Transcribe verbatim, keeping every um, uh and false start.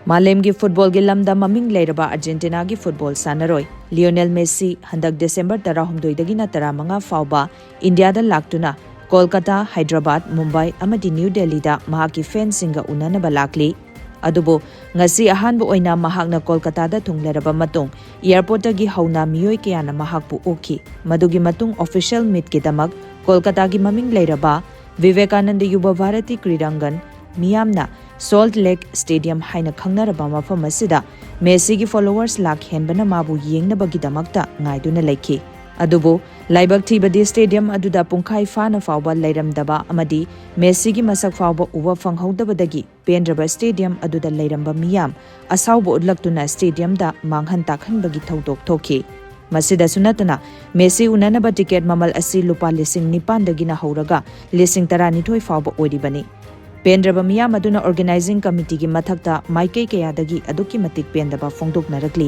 ꯃꯥꯂꯦꯝꯒꯤ ꯐꯨꯠꯕꯣꯜꯒꯤ ꯂꯝꯗ ꯃꯃꯤꯡ ꯂꯩꯔꯕ ꯑꯥꯔꯖꯦꯟꯇꯤꯅꯥꯒꯤ ꯐꯨꯠꯕꯣꯜ ꯁꯥꯟꯅꯔꯣꯏ ꯂꯤꯑꯣꯅꯦꯜ ꯃꯦꯁꯤ ꯍꯟꯗꯛ ꯗꯤꯁꯦꯝꯕꯔ ꯇꯔꯥꯍꯨꯝꯗꯣꯏꯗꯒꯤꯅ ꯇꯔꯥꯃꯉꯥ ꯐꯥꯎꯕ ꯏꯟꯗꯤꯌꯥꯗ ꯂꯥꯛꯇꯨꯅ ꯀꯣꯜꯀꯇꯥ, ꯍꯥꯏꯗ꯭ꯔꯕꯥꯗ, ꯃꯨꯝꯕꯥꯏ ꯑꯃꯗꯤ ꯅ꯭ꯌꯨ ꯗꯦꯜꯂꯤꯗ ꯃꯍꯥꯛꯀꯤ ꯐꯦꯟꯁꯤꯡꯒ ꯎꯅꯅꯕ ꯂꯥꯛꯂꯤ꯫ ꯑꯗꯨꯕꯨ ꯉꯁꯤ ꯑꯍꯥꯟꯕ ꯑꯣꯏꯅ ꯃꯍꯥꯛꯅ ꯀꯣꯜꯀꯇꯥꯗ ꯊꯨꯡꯂꯔꯕ ꯃꯇꯨꯡ ꯑꯦꯌꯔꯄꯣꯔꯠꯇꯒꯤ ꯍꯧꯅ ꯃꯤꯑꯣꯏ ꯀꯌꯥꯅ ꯃꯍꯥꯛꯄꯨ ꯑꯣꯛꯈꯤ꯫ ꯃꯗꯨꯒꯤ ꯃꯇꯨꯡ ꯑꯣꯐꯤꯁꯤꯌꯦꯜ ꯃꯤꯠꯀꯤꯗꯃꯛ ꯀꯣꯜꯀꯇꯥꯒꯤ ꯃꯃꯤꯡ ꯂꯩꯔꯕ ꯚꯤꯚꯦꯀꯥꯅꯟꯗ ꯌꯨꯕ ꯚꯥꯔꯇꯤ ꯀ꯭ꯔꯤꯔꯥꯡꯒꯟ, ꯃꯤꯌꯥꯝꯅ ꯁꯣꯜꯠ ꯂꯦꯛ ꯁ꯭ꯇꯦꯗꯤꯌꯝ ꯍꯥꯏꯅ ꯈꯪꯅꯔꯕ ꯃꯐꯝ ꯑꯁꯤꯗ ꯃꯦꯁꯤꯒꯤ ꯐꯣꯂꯣꯋꯔꯁ ꯂꯥꯛ ꯍꯦꯟꯕꯅ ꯃꯥꯕꯨ ꯌꯦꯡꯅꯕꯒꯤꯗꯃꯛꯇ ꯉꯥꯏꯗꯨꯅ ꯂꯩꯈꯤ꯫ ꯑꯗꯨꯕꯨ ꯂꯥꯏꯕꯛ ꯊꯤꯕꯗꯤ ꯁ꯭ꯇꯦꯗꯤꯌꯝ ꯑꯗꯨꯗ ꯄꯨꯡꯈꯥꯏ ꯐꯥꯅ ꯐꯥꯎꯕ ꯂꯩꯔꯝꯗꯕ ꯑꯃꯗꯤ ꯃꯦꯁꯤꯒꯤ ꯃꯁꯛ ꯐꯥꯎꯕ ꯎꯕ ꯐꯪꯍꯧꯗꯕꯗꯒꯤ ꯄꯦꯟꯗ꯭ꯔꯕ ꯁ꯭ꯇꯦꯗꯤꯌꯝ ꯑꯗꯨꯗ ꯂꯩꯔꯝꯕ ꯃꯤꯌꯥꯝ ꯑꯁꯥꯎꯕ ꯎꯠꯂꯛꯇꯨꯅ ꯁ꯭ꯇꯦꯗꯤꯌꯝꯗ ꯃꯥꯡꯍꯟ ꯇꯥꯛꯍꯟꯕꯒꯤ ꯊꯧꯗꯣꯛ ꯊꯣꯛꯈꯤ꯫ ꯃꯁꯤꯗꯁꯨ ꯅꯠꯇꯅ ꯃꯦꯁꯤ ꯎꯅꯅꯕ ꯇꯤꯀꯦꯠ ꯃꯃꯜ ꯑꯁꯤ ꯂꯨꯄꯥ ꯂꯤꯁꯤꯡ ꯅꯤꯄꯥꯟꯗꯒꯤꯅ ꯍꯧꯔꯒ ꯂꯤꯁꯤꯡ ꯇꯔꯥꯅꯤꯊꯣꯏ ꯐꯥꯎꯕ ꯑꯣꯏꯔꯤꯕꯅꯤ꯫ ꯄꯦꯟꯗ꯭ꯔꯕ ꯃꯤꯌꯥꯝ ꯑꯗꯨꯅ ꯑꯣꯔꯒꯅꯥꯏꯖꯤꯡ ꯀꯃꯤꯇꯤꯒꯤ ꯃꯊꯛꯇ ꯃꯥꯏꯀꯩ ꯀꯌꯥꯗꯒꯤ ꯑꯗꯨꯛꯀꯤ ꯃꯇꯤꯛ ꯄꯦꯟꯗꯕ ꯐꯣꯡꯗꯣꯛꯅꯔꯛꯂꯤ꯫